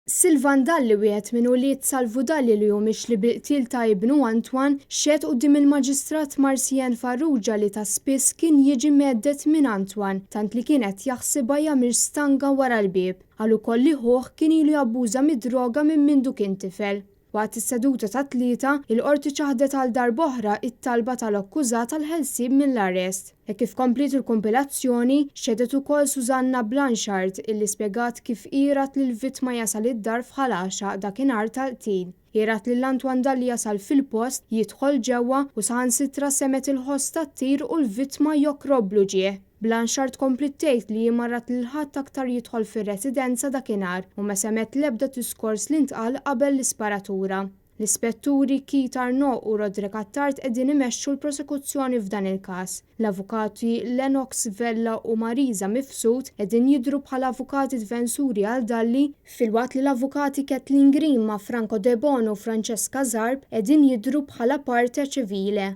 Sylvan Dalli, wieħed minn ulied Salvu Dalli li hu mixli bil-qtil ta' ibnu Antoine, xehed quddiem il-Maġistrat Marcienne Farrugia li ta' spiss kien jiġi mhedded minn Antoine tant li kien qed jaħsibha jagħmilx stanga wara l-bieb. Qal ukoll li ħuh kien ilu jabbuża mid-droga minn mindu kien tifel. Waqt is-seduta tat-Tlieta, il-Qorti ċaħdet għal darb'oħra t-talba tal-akkużat għall-ħelsien mill-arrest. Hekk kif kompliet il-kumpilazzjoni, xehdet ukoll Susanna Blanchard illi spjegat kif hi rat lill-vittma jasal id-dar f'Ħal Għaxaq dakinhar tal-qtil. Hi rat lil Antoine Dalli jasal fil-post, jidħol ġewwa u saħansitra semgħet il-ħoss tat-tir u l-vittma jokrob bl-uġigħ. Blanchard kompliet tgħid li hi ma rat lil ħadd aktar jidħol fir-residenza dakinhar u ma semgħet l-ebda diskors li ntqal qabel l-isparatura. L-Ispetturi Keith Arnaud u Roderick Attard qegħdin imexxu l-prosekuzzjoni f'dan il-każ. L-Avukati Lennox Vella u Marisa Mifsud qegħdin jidhru bħala avukati difensuri għal Dalli, filwaqt li l-Avukati Kathleen Grima, Franco Debono u Francesca Zarb qegħdin jidhru bħala parte civile.